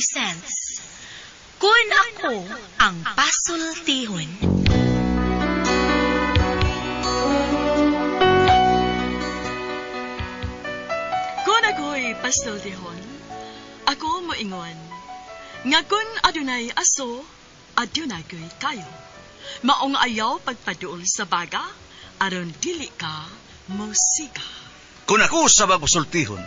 presents Kun Ako Ang Pasultihon. Kun ako'y pasultihon, ako moingon, nga kun adunay aso, adunay ko'y kayo. Maong ayaw pagpaduol sa baga, aron dili ka musika. Kung ako sa bagpasultihon,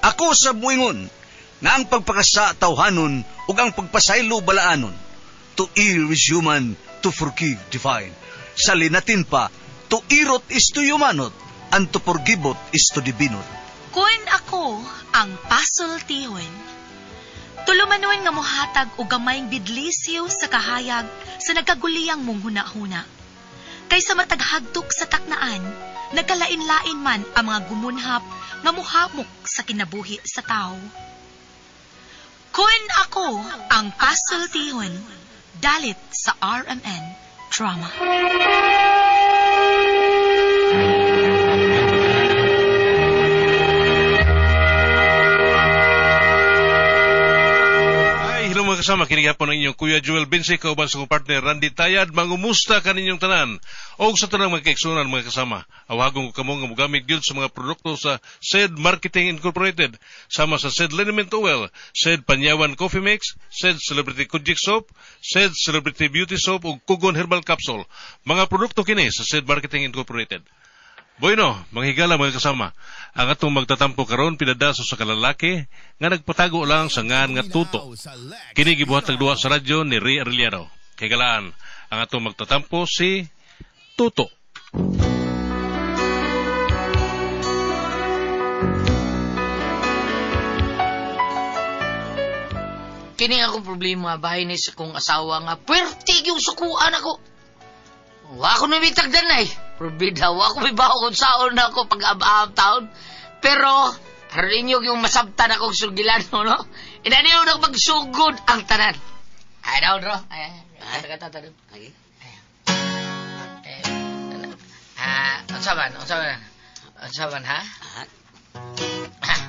ako sa muingon, nga ang pagpakasa tawhanon ug ang pagpasaylo balaanon. To err is human, to forgive divine. Sa linatin pa, to irot is to humanot, and to forgivot is to divinot. Kun ako ang pasultihon. Tulumanon nga mohatag og gamayng bidlisiw sa kahayag sa nagkaguliyang mong huna-huna. Kaysa mataghagtok sa taknaan, nagkalain-lain man ang mga gumunhap nga muhamok sa kinabuhi sa tao. Kun ako ang pasultihon, dalit sa RMN Drama. Ay, hello mga kasama, kini gihapon ang inyong Kuya Joel Binsi, kauban sa akong partner Randy Tayad, mangumusta kaninyong tanan. Og sa tanang mga kaigsuonan mga kasama, awhagon ko kamo nga mogamit gyud sa mga produkto sa SED Marketing Incorporated, sama sa SED Liniment Oil, SED Panyawan Coffee Mix, SED Celebrity Kojik Soap, SED Celebrity Beauty Soap ug Kugon Herbal Capsule. Mga produkto kini sa SED Marketing Incorporated. Bueno, mga higala mga kasama, ang atong magtatampo karon pinadaso sa kalalaki nga nagpatago lang sa ngan nga tuto. Kini gibuhat duha sa radyo ni Ray Arellano. Kay galaan, ang atong magtatampo si Tuto. Kini akong problema bahin ni sa kong asawa nga puwerte yung sukuan ako. Wa ko na mitagdan ay. Probida, wa ko mibaho kung saon na ako pag-ab-ab taon. Pero, aron ninyo yung masabtan akong surgilano, no? Inaniyo na magsugod ang tanan. Ay, daw, bro. Ay, ay, kata, kata, kata. Okay. Ah, unsa man, ha? Ah,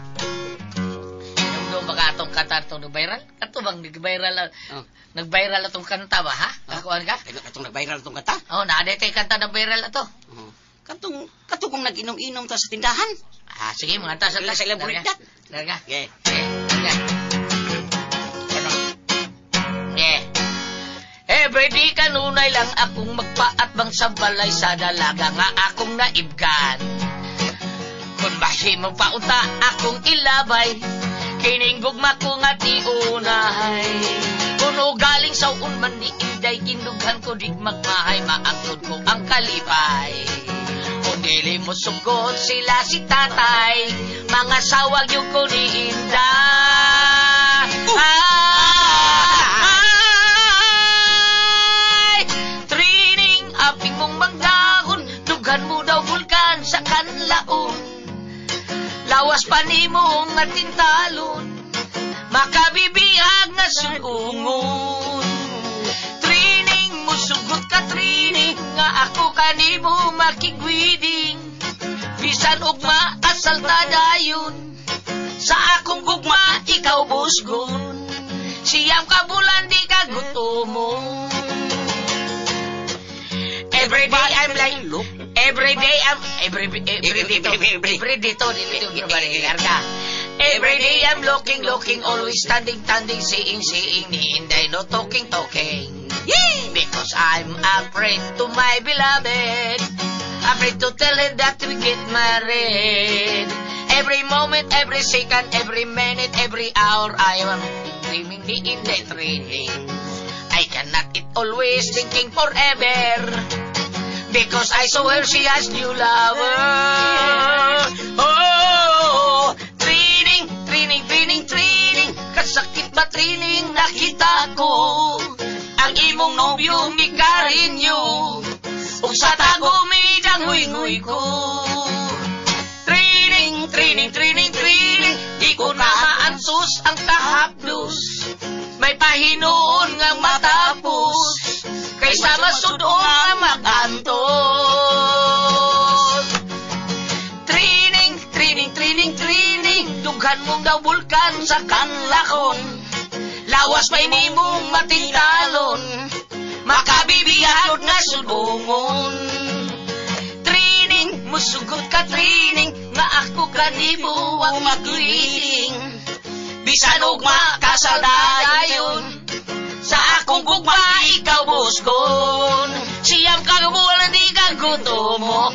Nung ba ka atong kanta atong nag-viral? Kato bang nag-viral? Oh. Nag-viral atong kanta ba, ha? Kakuan ka? Katong nag-viral atong kanta? Oh, naa tay kanta nag-viral ato. Oh. Katong kung nag-inom-inom ta sa tindahan. Ah, sige, mga ta sa Sa ilang bulit Larga. Okay. Okay. Yeah. Every day kanunay lang akong magpaatbang sa balay sa dalaga nga akong naibgan. Kung mahimo pa unta akong ilabay, kining gugma ko nga tiunay. Kuno galing sa man ni Inday, gindughan ko di magmahay, maangkon ko ang kalipay. Kung dili mo sugot sila si tatay, mga sawag yung ko ni Inday. Ay, trining aping mong mangdahon, dughan mo daw bulkan sa kanlaon. Lawas pa nimo nga tintalon, makabibihag nga sugungon. Trining mo sugot ka trining, nga ako kanimo makigwiding. Bisan og maasal ta dayon, sa akong gugma ikaw busgon. Siyam ka bulan di ka gutomon. Every day I'm like, every day I'm, every every day I'm looking, looking, always standing, standing, seeing, seeing, ni Inday no talking, talking. Yeah! Because I'm afraid to my beloved, afraid to tell her that we get married. Every moment, every second, every minute, every hour, I am dreaming ni Inday training. I cannot eat always thinking forever, because I saw her, she has new lover. Oh, training, training, training, training. Kasakit ba training nakita ko? Ang imong nobyo mikarinyo, ug sa tago midanguy-nguy ko. Training, training, training, training. Di ko na maansos ang kahaplos. May pahinuon nga matapos, kaysa masudon nga mag-antos. Training, training, training, training. Dughan mong daw bulkan sa kanlakon. Lapas pa inimong matintalon, makabibiyag nga sudungon. Training, musugot ka training, nga ako kanimo ang makiling. Bisan ugma kasaldayon, sa akong gugma ikaw buskon. Siyam ka buwan di ka gutomo.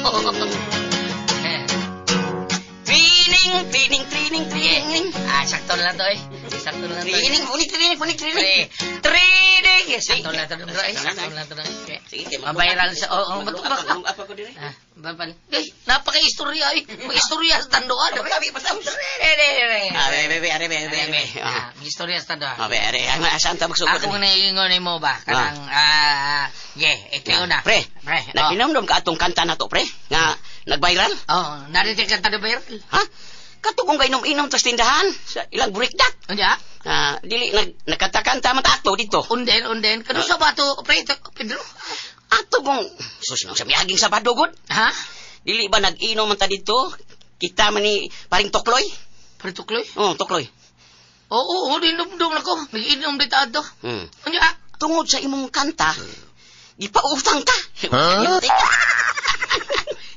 Training, training, training, training. Ah, sakto na lang to eh. Sakto na lang to. Training, unik training, unik training. Training! Sakto na lang to. Sakto na lang to. Sige, Mabayaran sa... Oo, matubak ka. Mag-up ako dire. Ah, babal. Ay, napaka-istorya ay. May istorya sa tandoan. Gabi, basta. Re, re, re. Ah, be, be, are, be, be, be. Ah, may istorya sa tandoan. Ah, be, are, ang saan ta magsugod? Ako na iingon mo ba? Kanang, yeah, ito yun na. Pre, Pre, oh. naghinomdom ka atong kanta na to, pre, nga nag-viral. Oh, narinig ka tandoan viral. Ha? Katugong kainom-inom tas tindahan sa ilang breakdat. Unya? Ah, dili nag nagkanta-kanta man ta ato dito. Unden, unden. Kano sa bato, pre, Pedro? Ato kong sus nang sa miaging Sabado gud. Ha? Dili ba nag-inom man ta dito? Kita man ni paring Tokloy. Pre, Tukloy? Oh, Tokloy. Oo, oo, dinumdum na ko. Nag-inom dito ato. Hmm. Unya? Tungod sa imong kanta, gipautang ta. Huh?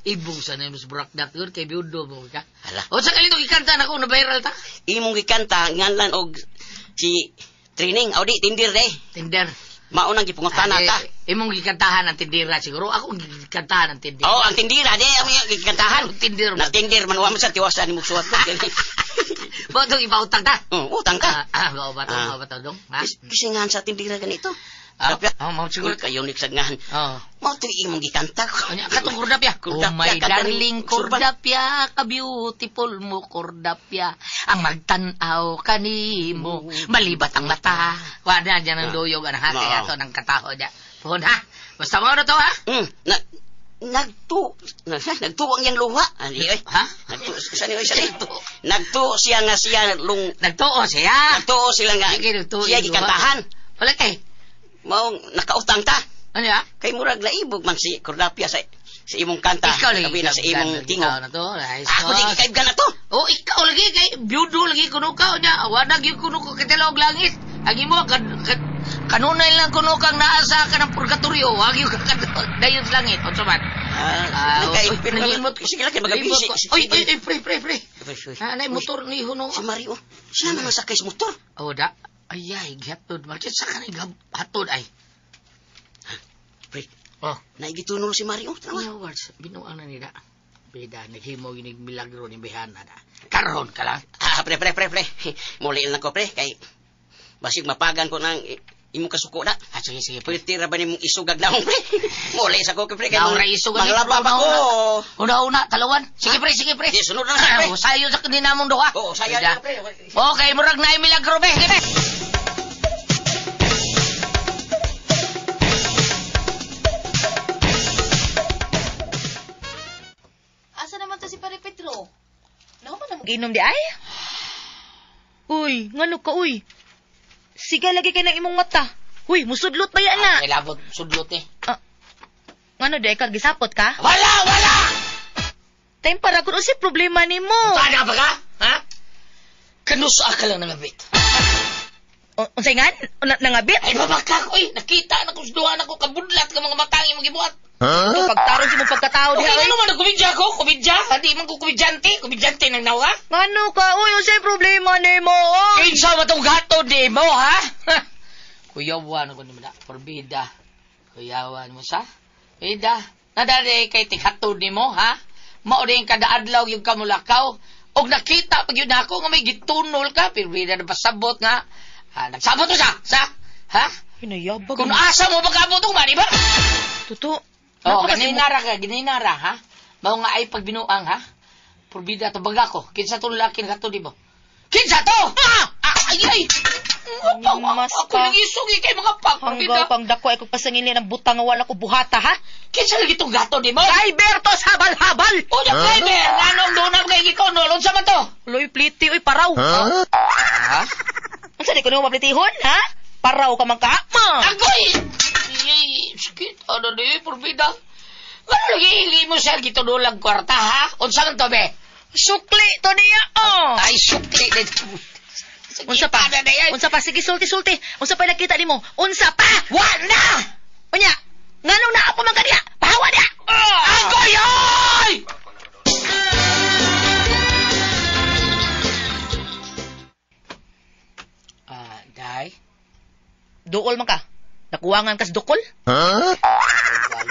Ibusan na yung brakdak yun, kay biyudo mo ka. Hala. O sa kalito, ikanta na ko, na viral ta. Imong gikanta nganlan og si training aw di tindir de. Tinder. Mao nang gipangutana ta. Imong gikantahan ang tindira siguro. Ako gikantahan ang tindira. Oh, ang tindira de ang gikantahan. Ang tindir ba? Na tindir man wa man sa tiwasan nimo suwat ko. Ba itong ipautang ta? Oh, utang ka. Ah, ah, ba to, Ah. ba to, dong? Ha? Kisingan sa tindira ganito. Ah, Dapya. oh, mao siguro. Uy, kayo nagsagngahan. Oh. Mao to imong gikanta ko. Unya, katong kordapya. Oh Kordapya, my katong darling, surban. kordapya, ka-beautiful mo, kordapya. Ang magtan-aw kanimo, malibat ang mata. Wala dyan ang duyog, ano ha, kaya Oo. to ng kataho dyan. Puhon ha, basta mo na to ha. Nagtu nagtuwang yang luha. Ani oy. Ha? Nagtu sani oy sani. Nagtu siya nga siya lung Nagtuo siya. nagtuo sila nga Sige, nagtuo siya yung luha. gikantahan. Wala kay. Maong nakautang ta. Ano ya? Kay murag laibog man si Kordapia sa imong kanta. Ikaw lagi. Labi na sa imong tingog. Ikaw na to. Ay, Ako di sus. gikaibgan na to. Oh, ikaw lagi kay byudo lagi kuno ka nya. Wala gyud kuno ko katilog langit. Ang imo kanunay lang kuno kang naa sa kanang purgatorio. Wa gyud ka dayon sa langit. Unsa man? Ah, Ah, nagka- uy, nalimot ko. Sige lang kay magabisi. Nalimot ko. Oy, oy, oy, pre, pre, pre. Ah, Ah, nay motor ni huno. Si Mario, siya naman sakay sa motor. Oh, da. Ay, ay, gihatod. Marchit sa kanay hatod ay. Pre, Oh. naigitunol si Mario. Tanawa. Iya, words. Binuang na nila. Bida, naghimo ginig milagro ni Bihana da. Karon ka lang. Ah, pre, pre, pre, pre. Muli lang ko, pre. Kay, basig mapagan ko ng imong kasuko na. Ah, sige, sige, pre. Pwede ra ba nimong isugag naong, pre? Muli sa ko, pre. Kay Naong ra isugag ni Manglaba pa ko. Una-una, talawan. Sige, pre, sige, pre. Di, sunod na lang, pre. Ah, sayo sa kaninamong duha. Oo, sayo Bida. na, pre. Okay, murag na milagro, be. Sige, be. Asa naman to si Pare Pedro? Naku man ginom di ay? Uy, ngano ka uy? Siga lagi kay ng imong mata. Uy, musudlot ba yan na? Ay, labot, sudlot eh. Ah, ngano di ay ka gisapot ka? Wala, wala! Time para kun unsay problema nimo. Sana ba ka? Ha? Kanusa ka lang nangabit. Unsay ngan? Nangabit? Ay, babaka ko eh. Nakita na ko sa duha na ko. Kabudlat ka mga matang imong gibuhat. Huh? Pagtaron sa imong pagkatao Okay, diha. ano Oy. man, nagkumidya ko? Kumidya? Hindi man ko kumidyante. Kumidyante nang nawa. Ngano ka uy, unsay problema nimo? Oy? Kinsa ba tong gato di mo, ha? Kuyawan ako ni Mada. Porbida. Kuyawan mo sa? Bida. Nadali kay tighatod ni mo, ha? Mao din kada adlaw yung kamulakaw. Og nakita pag yun ako nga may gitunol ka, pero bida na pasabot nga. Ha, nagsabot mo sa? Sa? Ha? Hinayabag. Kung asa mo pagkabot ko, di ba? Totoo. Oh, Napakasimot. ganinara ka, gininara, ha? Mao nga ay pagbinuang, ha? Porbida to baga ko. Kinsa to lalaki nga di mo? Kinsa to? Ah! Ah, ay, ay! Mas Ako ka. nang isugi kay mga pak, Hanggaw porbida. pang dako ay kung pasangili ng butang nga wala ko buhata, ha? Kinsa lagi tong gato di mo? Driver to sa habal-habal! O, yung driver! Anong doon ang kay gikonol? Unsa man to? Uloy, pliti, uy, paraw. Ha? Unsa di ko nimo maplitihon, ha? Paraw ka man ka, ma. Agoy! Ay, sakit. Ano di, porbida? Ano lagi ili mo siya gitunulang kwarta, ha? Unsa man to, be? Sukli to niya, oh. Ay, sukli. Unsa pa? Na day, ay. Unsa pa? Sige, sulti, sulti. Unsa pa nakita nimo? Unsa pa? Wa na! Unya, nganong naa pa man ka diha? Pahawa diha! Agoy, oy! Ah, day. Duol man ka. Nakuwangan kas dukol? Gani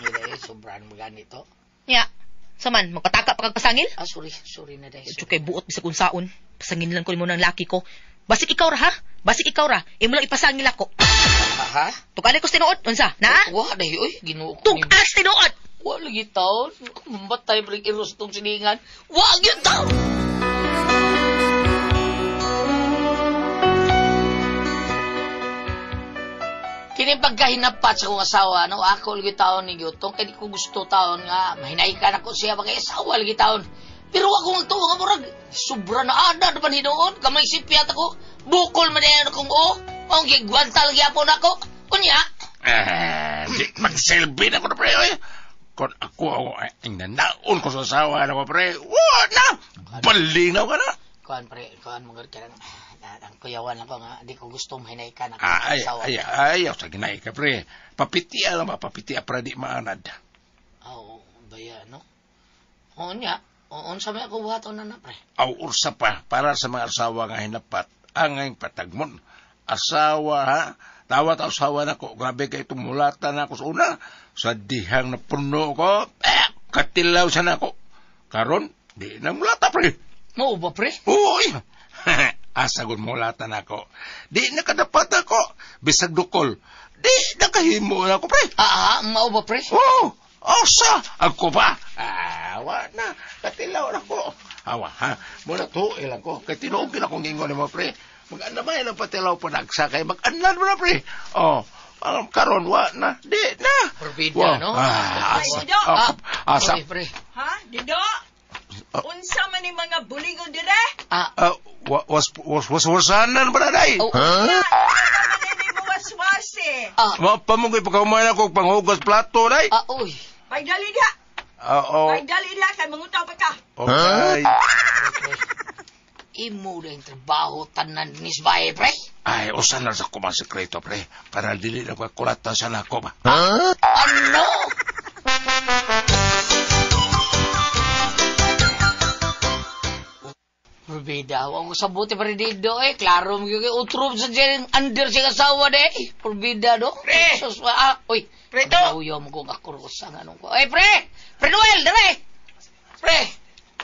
day, sobrang ganito. Nya, saman, magpataka pa kag pasangil? Ah, sorry, sorry na day. Medyo kay buot bisag unsaon. Pasangin lang ko nimo ng laki ko. Basik ikaw ra ha? Basik ikaw ra. Imo lang ipasangil ako. Ha? Tukali ko sa tinuod. Unsa? Na? Wa day, oy, Ginoo ko. Tugas tinuod. Wa lagi taon. Mamatay pa rin iros tong siningan. Wa gyud taon! Kini pagkahinapat sa kong asawa, no, ako lagi taon ni Gyutong, kaya di ko gusto taon nga, mahinaikan ako siya, mga asawa lagi taon. Pero ako magtuwa nga murag, sobra na ada na hinuon, kamay sipyat ako, bukol man yan akong o, ang gigwanta lagi apon ako, unya. Di, magselbi na ko na, pre. Oy. Kung ako, ang nanaon ko sa asawa na ko, pre. Wa na! Baling na ka na. Kuan pre, kuan mga karang, ang kuyawan ako nga, di ko gusto mahinaikan ako Ay, asawa. ay, ay, ay, sa ginay ka, pre. Papitia lang ba, papitia para di maanad. Oo, baya, no? Oo niya, unsa may ako buhaton na na, pre. Aw, ursa pa, para sa mga asawa nga hinapat, ang ngayong patagmon. Asawa, ha? Tawa ta asawa na ko. Grabe kay tumulata na ako sa una. Sa dihang na puno ko, eh, katilaw sa nako. Karon, di na mulata, pre. Mao ba, pre? Uy! Asa gud mulata na ako. Di na kadapat ako. Bisag dukol. Di na kahimo na ako, pre. Ah, mao ba, pre? Oo! Asa! Ako pa? Ah, wa na. Katilaw na ko. Awa, ha? Muna to, ilang ko. Kay tinuog yun akong ingon mo, pre. Mag-anamay lang patilaw pa nagsa kay mag-anlan mo na, pre. Oh, alam karon wa na. Di na. Forbida, Wa. no? Ah, asa. Ay, Dido. Ah, asa. Oy, pre. Ha? Dido? Unsa man ni mga buligo dire? Ah, Ah, was was was wasanan ba na, day? Oh. Unsa man ni mo waswasi? ah, Ma pa mo kay pagkahuman ako panghugas plato, day. ah, uy. Pagdali diha. Oo. Pagdali diha kay mangutaw pa ka. Okay. Pre, pre. Imo na yung trabaho tanan ni Sbae, pre. Ay, usan na sa kumang sekreto, pre. Para dili na kulatan sa nako ba. Ano? Forbida, wa ko sabuti pa rin dito eh. Klaro mo yung utro sa dyan, under siya asawa de. Forbida, no? Pre! Sus, ah, uy. Pre, to! Nauyaw mo kong akuros ang anong ko. Eh, pre! Pre Noel, dali! Pre!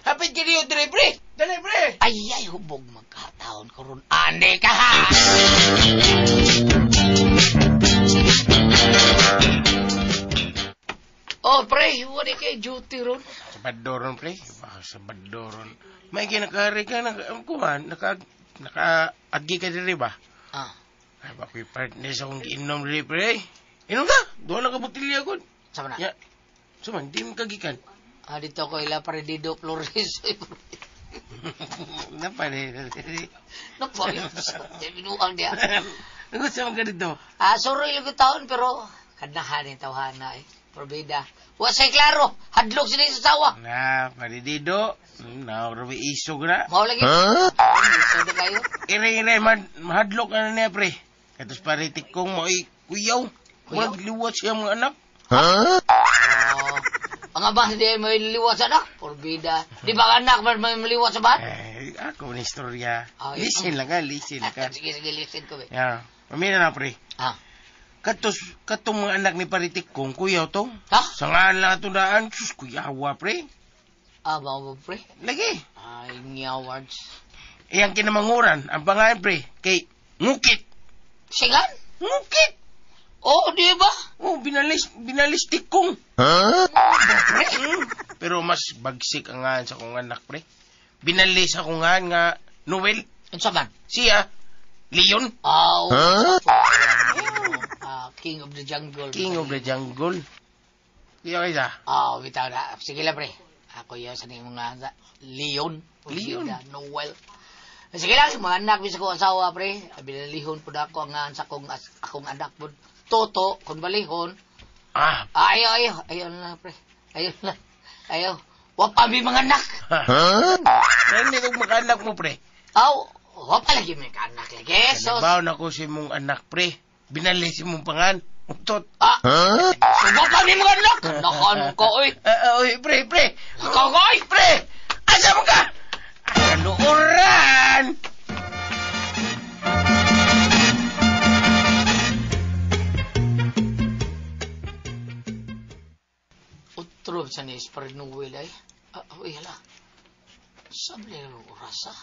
Hapit kiniyo dire, pre. Dali, pre. Ay, ay, hubog magkataon ko ron. Ane ka, ha? Oh, pre, wala kay duty ron. Sa Badoron, pre. Baka sa Badoron. May kinakari ka, naka, kuman, naka, naka, agi ka dire ba? Ah, Ay, ba, ko'y partner sa akong giinom dire, pre. Inom ka! Doon lang ka botilya ko. sama na. Ya. Suman, di mo kagikan. Ah, dito ko ila pare Dido Flores. Napali. Napali. Binuang niya. Gusto mo ka dito? Ah, sorry lang taon, pero kanahan yung tawhana eh. Probida. Wa say klaro, hadlok sila sa sawa. Na, paridido. Na, rabi isog na. Mao lagi. Huh? Isog na kayo. Iray-iray, mahadlok na niya, pre. Katos paritik kong mo, kuyaw. Kuyaw? Magliwat siya mga anak. Oh, ang aba, hindi may liwat sa anak. Porbida. Di ba anak man may liwat sa bat? Eh, ako ni istorya. Ay. Listen lang ka, listen ka. Sige, sige, listen ko. Be. Ya, pamina na, pre. Ah. Katos, katong mga anak ni paritik kong kuyaw to. Ha? Sangaan lang itong daan. Sus, kuyawa, pre. Ah, ba pre? Lagi. Ay, ngiawards. Iyang kinamanguran, ang pangalan, pre, kay Ngukit. Sigan? Ngukit! Oh, di ba? Oh, binalis, binalistik kong. Huh? Pre? Pero mas bagsik ang ngaan sa kong anak, pre. Binalis ako ngaan nga Noel. Unsa man? Siya, Leon. Oh, huh? King of the Jungle. King of the Jungle. Kaya kaysa? Ah, oh, bitaw na. Sige lang, pre. Ako yun sa mga Leon. Leon. Noel. Sige lang, mga anak, bisa ko asawa, pre. Binalihon po na ako ang ngaan sa akong, akong anak po. Toto, kung balihon. Ah. Ayaw, ayaw. Ayaw na, pre. Ayaw na. Ayaw. Wa pa mi mga anak. Huh? Narinig kong mga anak mo, pre. Aw, Oh, palagi mo yung anak lagi. So, Nabaw na ko si mong anak, pre. Binali si mong pangan. Utot. Ah! Suba pa ni mga anak! Nakan ko, oy! Oy, pre, pre! Nakaw ko, oy! Pre! Asa mo ka? Kaluuran! Utro sa ni Isparin Noel ay. Uy, hala. Sabli na ng oras, ha?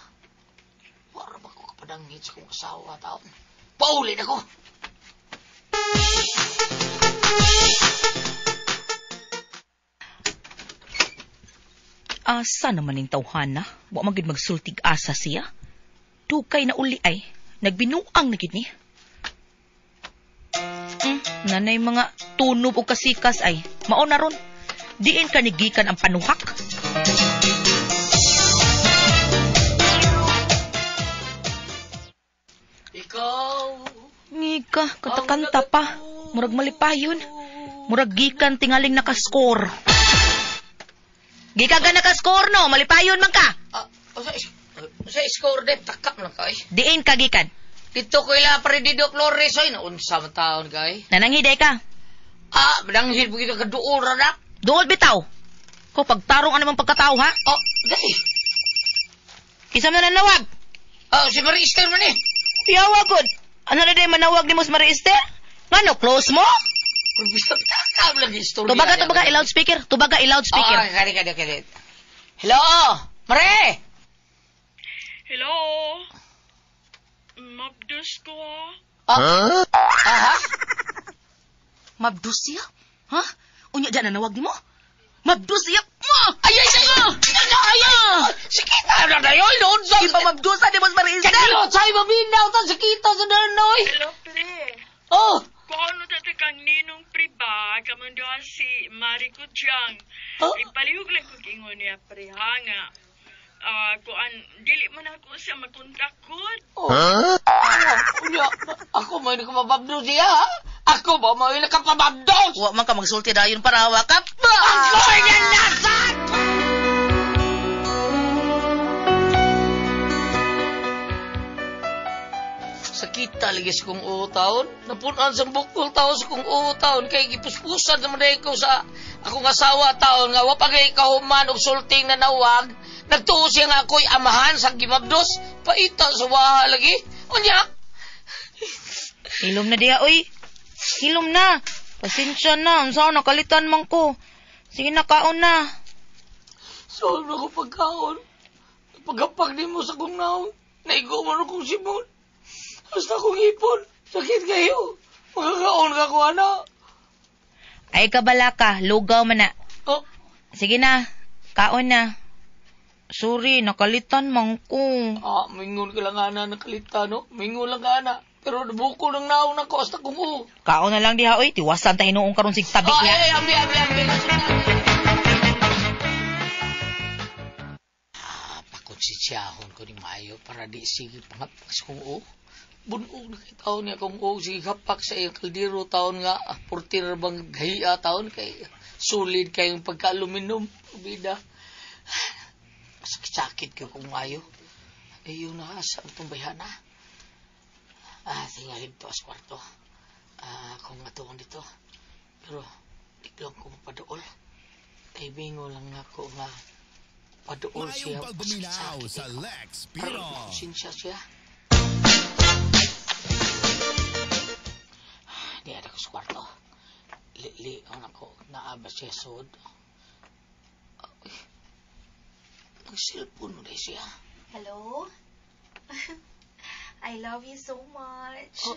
Wara ba ko kapadanghit sa kong asawa, taon? Paulin ako! Asa naman ning tawhana? Wa man gid magsultig asa siya. Dugay na uli ay. Nagbinuang na gid ni. Nanay mga tunob o kasikas ay. Mao na ron. Diin ka ni gikan ang panuhak. Ikaw. Ngika, katakanta pa. Murag malipayon. Murag gikan tingaling nakascore. Gikan ka nakascore no, malipayon man ka. Sa score din, takap lang ka eh. Diin ka gikan. Dito ko ila Predido Flores oy, naunsa man taon ka eh. Nananghiday ka. Ah, mananghid mo kita kaduol ra na. Duol bitaw. Ko pagtarong ano mang pagkatao ha? Oh, dali. Kinsa man nanawag? Oh, si Marie Esther man eh. Yawa gud. Ano na day manawag ni mo si Marie Esther? Ngano close mo? Takap lang istorya. Tubaga, tubaga, i-loudspeaker. Tubaga, i-loudspeaker. Oh, kani, kani, kani. Hello, Mare! Hello? Mabdus ko ah. Huh? Aha? Mabdus siya? Ha? Unya dyan nanawag ni mo? Mabdus siya? Ma! Ay, ay, ay! Ay, ay, ay! Sikita na na yun! Noon sa... Ipa mabdusa ni mo si Marie Esther! Kanilo, sa'yo maminaw ta! Sikita sa danoy! Hello, pre. Oh! Kung ano dati kang ninong pre ba, kamunduhan si Mari Kudyang. Oh? Ipalihog lang kong ingon niya, pre, ha nga. Kuan, dili man ako siya makontakot. Oh. Huh? Unya, ako may nakapababdos siya, ha? Ako ba may nakapababdos? Wa man ka magsulti dayon para wa ka pa! Ako ay nalasan! Sakita lagi sa kong taon. Napunan sa bukol taon sa kong taon. Kay gipuspusan sa manday ko sa akong asawa taon. Nga wapagay kahuman og sulting na nawag. Nagtuo siya nga ako'y amahan sa gimabdos. Paita sa waha lagi. Unya! Hilom na diya, oy. Hilom na. Pasensya na. Unsa nakalitan man ko. Sige na, kaon na. Sorry na ko pagkaon. Pagkapag ni mo sa kong naong. Naigo man akong simon. Basta akong ipon. Sakit kayo. Makakaon ka ko, ana. Ay, kabala ka. Lugaw man na. Oh. Sige na. Kaon na. Sorry, nakalitan man ko. Ah, mingon ka lang, ana, nakalitan, no? Mingon lang ka, ana. Pero nabuko ng naong na ko, hasta kung u. Kaon na lang diha, oy. Tiwasan tayo noong karon sig tabi niya. Ay, ambi, ambi, ambi. Ah, pakonsisyahon ko ni Mayo para di sige pangapas kung u. Bunog na kay taon niya kung u. Sige kapak sa iyang kaldero taon nga, portir bang gahiya taon kay solid kayong pagka-aluminum. Bida. Sakit-sakit ko kung mayo. Ayun na, sa itong bayhana. Ah, tingalib to as kwarto. Ah, kung atuon dito. Pero, di lang ko mapadool. Kay bingo lang ako nga padool siya. Maayong pagbuminaw sa Lex Pero, Piro. konsensya siya. Di ada ko sa kwarto. Li-li, ako, naaba siya sud. Ay, nag-cellphone mo dahil siya. Hello? I love you so much. Oh.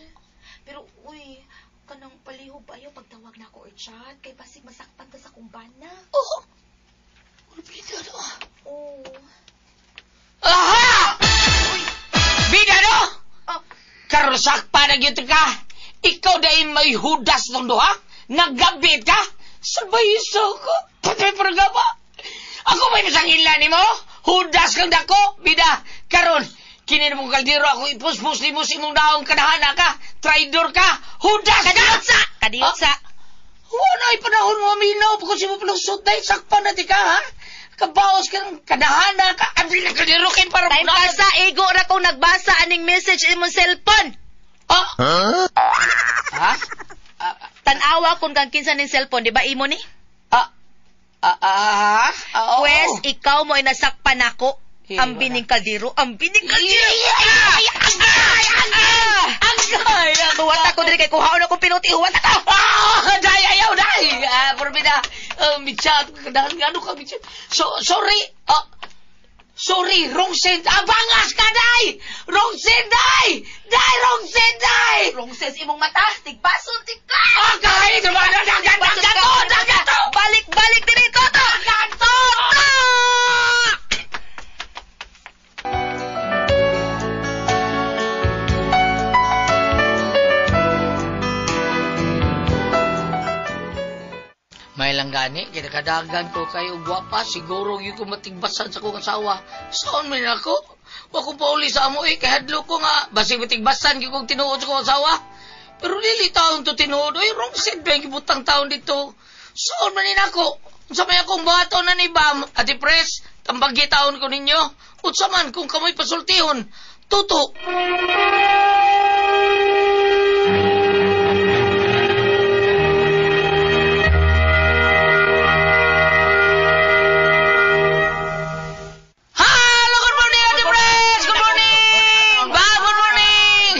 Pero, uy, kanang palihog ba ayaw pagtawag na ako or chat? Kay basig masakpan ta sa kumbana. Oh! Bida no? Oh. Aha! Uy! Bida no? Oh. Karusak pa na gyud ka! Ikaw dahil may hudas ng duha? Nagabit ka? Sabay iso ko! Patay pa ba? Ako may masangila ni mo? Hudas kang dako! Bida! Karon, kini na mong kaldero ako ipuspos ni mo sa imong daong kadahana ka! Traidor ka! Hudas ka! Kadiyot sa! Kadiyot sa! Wala ay panahon mo aminaw pagkung si mo palusot dahil sakpan na di ka, ha? Kabaos ka ng kadahana ka. Abi na kaldero kay para Time pasa, igo ra kong nagbasa aning message imong cellphone. Ah! Huh? Ha? Tan-awa kung kang kinsa ning cellphone, di ba imo ni? Ah! Ah! Ah! Ah! oo. Pwes, ikaw mo ay nasakpan ako. Eh, Ang wala. bining kaldero, ang bining kaldero. Ay! Ay! Ay! Ay! Huwat ako diri kay kuhaon akong pinuti, huwat ako. Ah! Day! Ayaw! Day! Ah, Porbida! Mitsa! Kadahan nga ano ka, Mitsa? So, sorry! Ah, sorry! Wrong send! Ah, bangas ka, day! Wrong send, day! Day! Wrong send, day! Wrong sense imong mata, tigbason tigka. Ah, kahit! Dagan! Dagan! Dagan! Dagan! Balik, balik diri toto. Toto! May lang gani, kinakadagan ko kayo gwapa, siguro yun ko matigbasan sa kong asawa. Saan man ako? Wa ko pauli sa amo eh, kay hadlo ko nga, basig matigbasan yun kong tinuod sa kong asawa. Pero dili taon to tinuod, oy, wrong side ba yung gibutang taon dito? Saan man ako? Unsa may akong bato na ni Bam, Ate Pres, tambagi taon ko ninyo. Unsa man kung kamoy pasultihon, tuto. Hello, good morning, Ate Pres! Good morning! Bam, good morning!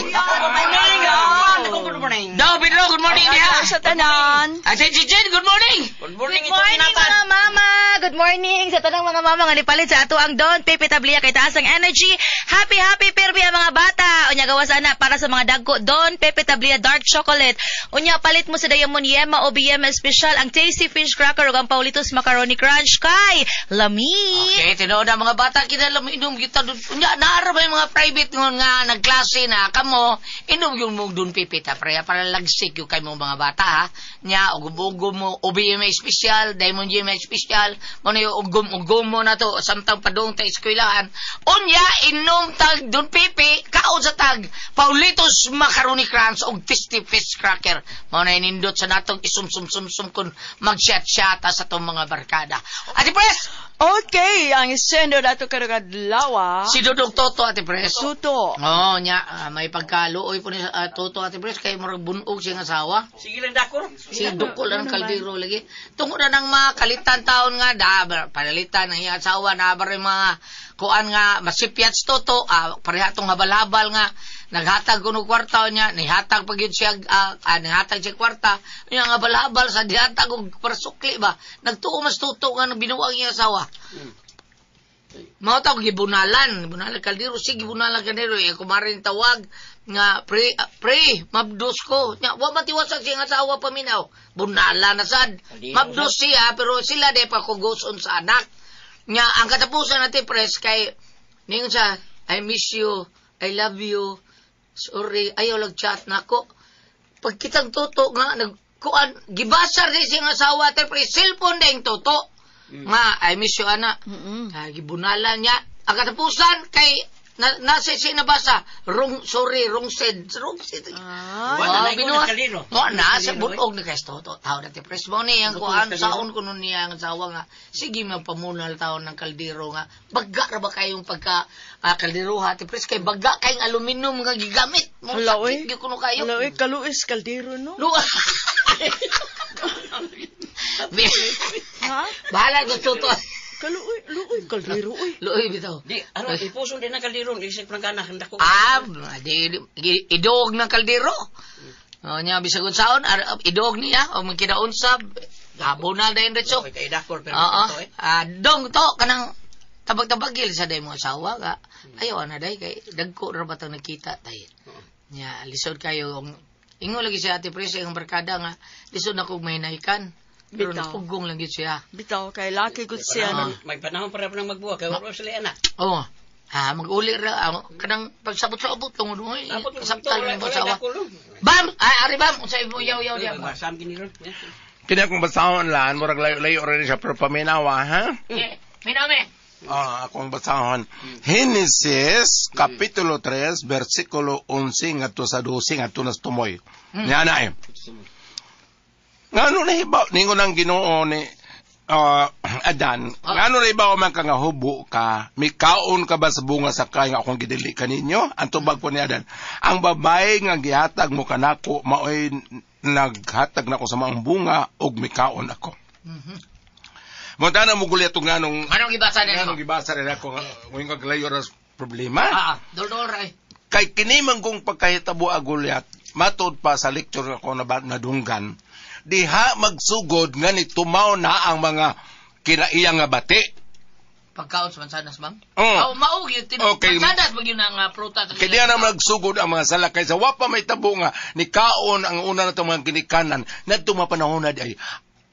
Good morning. Daw, Pedro, good morning diha. Sa tanan. Ate Chichen, good morning! Good morning, Good morning mga mama! Good morning sa tanang mga mama nga nipalit sa ato ang Don Pepe Tablia kay taas ang energy. Happy happy pirmi ang mga bata. Unya gawas ana para sa mga dagko Don Pepe Tablia Dark Chocolate. Unya palit mo sa Diamond Yema o BM Special ang Tasty Fish Cracker ug ang Paulitos Macaroni Crunch kay lami. Okay, tinuod ang mga bata, kinala mo inom kita doon. Unya, naara ba yung mga private ngon nga nagklase na kamo, inom yung mong dun pipita, pre, para lagsik yung kay mo mga bata, ha? Nya, ugum-ugum mo, OBMA special, Diamond GMA special, mo na yung ugum-ugum mo na to, samtang padung ta eskwelahan. Unya, inom tag dun pipi, kaon sa tag, Paulitos Macaroni Crunch og Tasty Fish Cracker. Mao na inindot sa natong isum-sum-sum-sum kun mag-chat-chata sa tong mga barkada. Ate Pres! Okay, ang isendo dato karong adlaw. Si Dudong Toto, Ate Pres. Tuto. Oo, nya, may pagkaluoy po ni Toto, Ate Pres, kay murag bunog siyang asawa. Sige lang dakor. Si Dukol ang kaldero lagi. Tungod na ng mga kalitan taon nga, da, panalitan ang iyang asawa, na ba rin mga kuan nga, masipyats Toto, pareha tong habal-habal nga, naghatag ko ng kwarta niya, nihatag pag yun siya, nihatag siya kwarta, niya nga habal-habal sa dihatag og parasukli ba, nagtuo mas Toto nga binuang iyang asawa. Mao ta gibunalan, gibunalan kaldero, sige gibunalan kaldero, eh kumarin tawag nga pre pre mabdos ko. Nya wa matiwasak siya nga asawa paminaw. Bunala na sad. Mabdos siya pero sila di pa kugoson sa anak. Nya ang katapusan natin pres kay ningon siya, I miss you, I love you. Sorry, ayaw lang chat nako. Pagkitang toto nga nagkuan gibasar di siya nga asawa te pre cellphone ding toto. Nga I miss you ana. Ah, gibunalan niya. Ang katapusan kay nasa siya nabasa, wrong, sorry, wrong said, wrong said. Ah. Wala na, binuhat. ikaw nagkaliro. Wala na, sa bunog na kay Toto. Tao na ti pres mo ni ang kuan, saon ko nun niya ang asawa nga, sige mapamunal taon ng kaldero nga, baga ra ba kayong pagka kaldero ha, ti pres, kay baga kayong aluminum nga gigamit. Mo Hala, oy. sakit gyud kuno kayo. Hala, oy, kaluis kaldero no. Lu- Ha? Bahala ko Toto. Kaluoy, luoy kaldero oy. Luoy bitaw. Di, ano, ipuson din ang kaldero. Isip ng gana, handa ko. Ah, di, idog ng kaldero. O niya, bisag unsaon, idog niya, o magkinaunsa, habonal na retso. Okay, kay dakor, pero Oo. ito eh. Ah, dong to, kanang tabag-tabagil sa day mo asawa ka. Ayaw na day, kay dagko ra batang nakita tay. Nya, lisod kayo. Ingo lagi si Ate Pres, ang barkada nga, lisod na kog mahinaykan. Pero Bitaw. napugong lang gyud siya. Bitaw kay laki gud siya no. May panahon para pa nang magbuwa, kaya wala sila anak. Oo. Ah, mag-uli ra kanang pagsabot-sabot tungod mo. eh, Abot mo, Kasabtal wala ng asawa. dakor. Bam! Ay, ari bam! Unsa imo yaw-yaw diya? Basam gini ron. Kini akong basahon lan, murag layo-layo rin siya, pero paminawa, ha? Eh, miname. Ah, akong basahon. Genesis, Kapitulo 3, versikulo 11, ngadto sa 12, ngadto nas tumoy. Niya na eh. Ngano nahibaw, ningon ang Ginoo ni Adan, ngano na iba man ka nga hubo ka, mikaon ka ba sa bunga sa kay nga akong gidili kaninyo? Ang tubag po ni Adan, ang babae nga gihatag mo kanako maoy naghatag nako sa mga bunga og mikaon ako. Montana mo gulyat og nganong Anong gibasa nila? Nganong gibasa nila ako ngayon kaglayo ra problema. Dol-dol ra. Kay kini man kung pagkahitabo a gulyat, matud pa sa lecture ako na nadunggan, diha magsugod nga ni tumaw na ang mga kinaiya nga bati. Pagkaon sa mansanas, ma'am? Oh. Oh, mao gyud okay. Mansanas ba gyud ang prutas. Kay diha na magsugod ang mga sala kay sa wa pa may tabo nga ni kaon ang una na mga ginikanan nadto mga panahon na di ay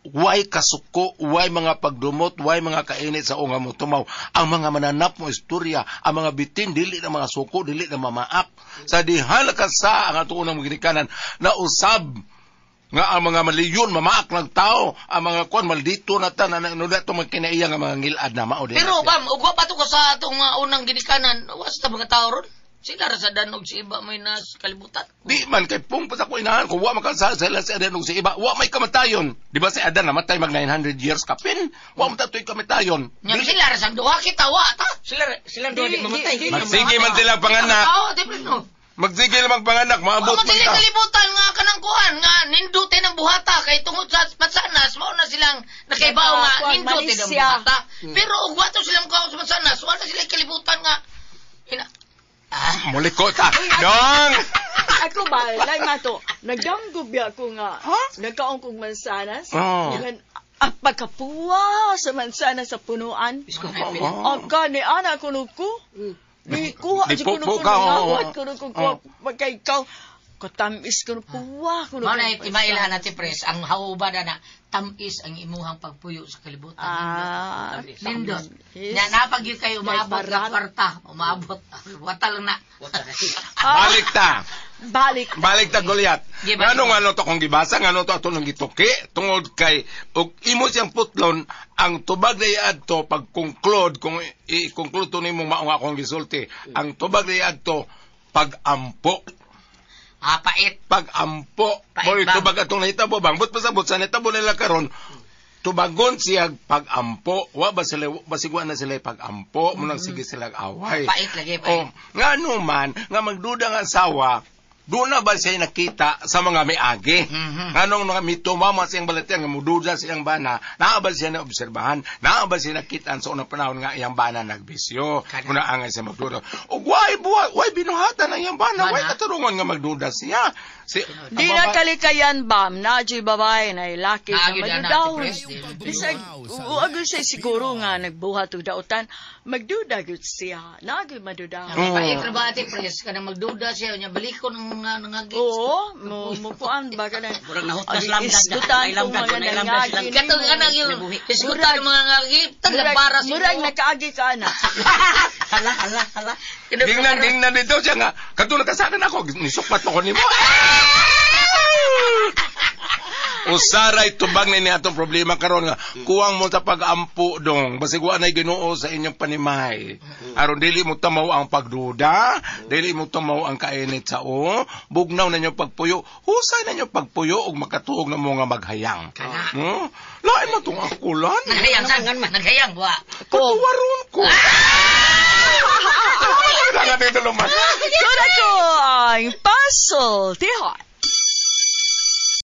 way kasuko, way mga pagdumot, way mga kainit sa unga mo tumaw. Ang mga mananap mo istorya, ang mga bitin, dili na mga suko, dili na mamaak. Sa diha nakasa ang ato unang mga ginikanan na usab nga ang mga maliyon mamaak ng tao, ang mga kuan maldito na tanan no dato mga kinaiya nga mga ngilad na mao din. Pero bam, ugwa pa to ko sa atong unang ginikanan, wa sa mga tao ron. Sila ra sa danog si iba may nas kalibutan. Di man kay pung pa sa ko inahan kung wa makasala sila si Adan ug si iba, wa may kamatayon. Di ba si Adan namatay mag 900 years kapin? Wa man tatoy kamatayon. Nya sila ra sa duha kita wa ta. Sila duha di mamatay. Magsige man sila panganak. Oo, di pre no. Magsige lamang panganak, maabot man man ta. ta. Kalibutan nga kanang kuan nga nindutin ang buhata kay tungod sa mansanas mao na silang nakaibaw nga nindutin ang buhata. Pero ug wa to silang kaon sa mansanas, wala sila kalibutan nga Muliko ta. Dong. Ako ba, like mato, nagdanggob ako nga. Nagkaon kong mansanas. Oh. Ang pagkapuwa sa mansanas sa punuan. Ang kani ana kuno ko. Ni kuha Di si kuno po ko ka, oo. nangawat kuno ko pagka ikaw katamis kuno puwa kuno. Mao na timailhan natin pres ang hauba na tamis ang imuhang pagpuyo sa kalibutan. Nindot. Yes. Na napag yun kayo umaabot na kwarta, umaabot. Wata lang na. Balik ta. Balik. Balik ta Goliath. Ngano ngano to kung gibasa, ngano to ato nang gituki tungod kay og imo siyang putlon ang tubag na iadto pag conclude kung i-conclude to nimo mao nga akong gisulti. Ang tubag na iadto pag-ampo. Pait. Pag-ampo. Pait Mo'y ba? tubag atong nahitabo bang but pasabot sa nahitabo nila karon tubagon siya pag-ampo. Wa ba sila basigwa na sila pag-ampo, mo nang sige sila away. Pait lagi, pait. Oh, ngano man nga magduda nga asawa, doon na ba siya nakita sa mga miagi? Nganong mga mitumama siyang balatian, nga mududa siyang bana, naa ba siya naobserbahan? Naa ba siya nakitaan sa unang panahon nga iyang bana nagbisyo? Muna angay siya magduda. O why, why binuhatan ang iyang bana? Why katarungan nga magduda siya? Si, Di na kalikayan bam, na di babae na laki na Naagi na magdudaon. natin, pres. Bisag, uagol siya siguro nga nagbuhat og dautan, magduda gyud siya. Naagi madudaon. Pait ra ba ate pres kanang magduda siya nya balikon ang nangagi. Oo, mo kuan ba ka na. Murag nahutnas lamdag. Isgutan kong mga nangagi. Katong anang yung isgutan ng mga ngagi, talag para sa Murag nakaagi ka na. Hala, hala, hala. Dingnan dito siya nga. Katulad ka sa akin ako, nisukpat ako nimo. Usaray tubag ni atong problema karon nga kuwang mo sa pag-ampo dong basig wa nay Ginoo sa inyong panimay aron dili mo tamaw ang pagduda, dili mo tamaw ang kainit sa o bugnaw na inyo pagpuyo, husay na inyo pagpuyo ug makatuog na mo nga maghayang. Lain man tong akulan. Naghayang san, naghayang wa. Katuwaron ko. Kuna ko ang pasultihan.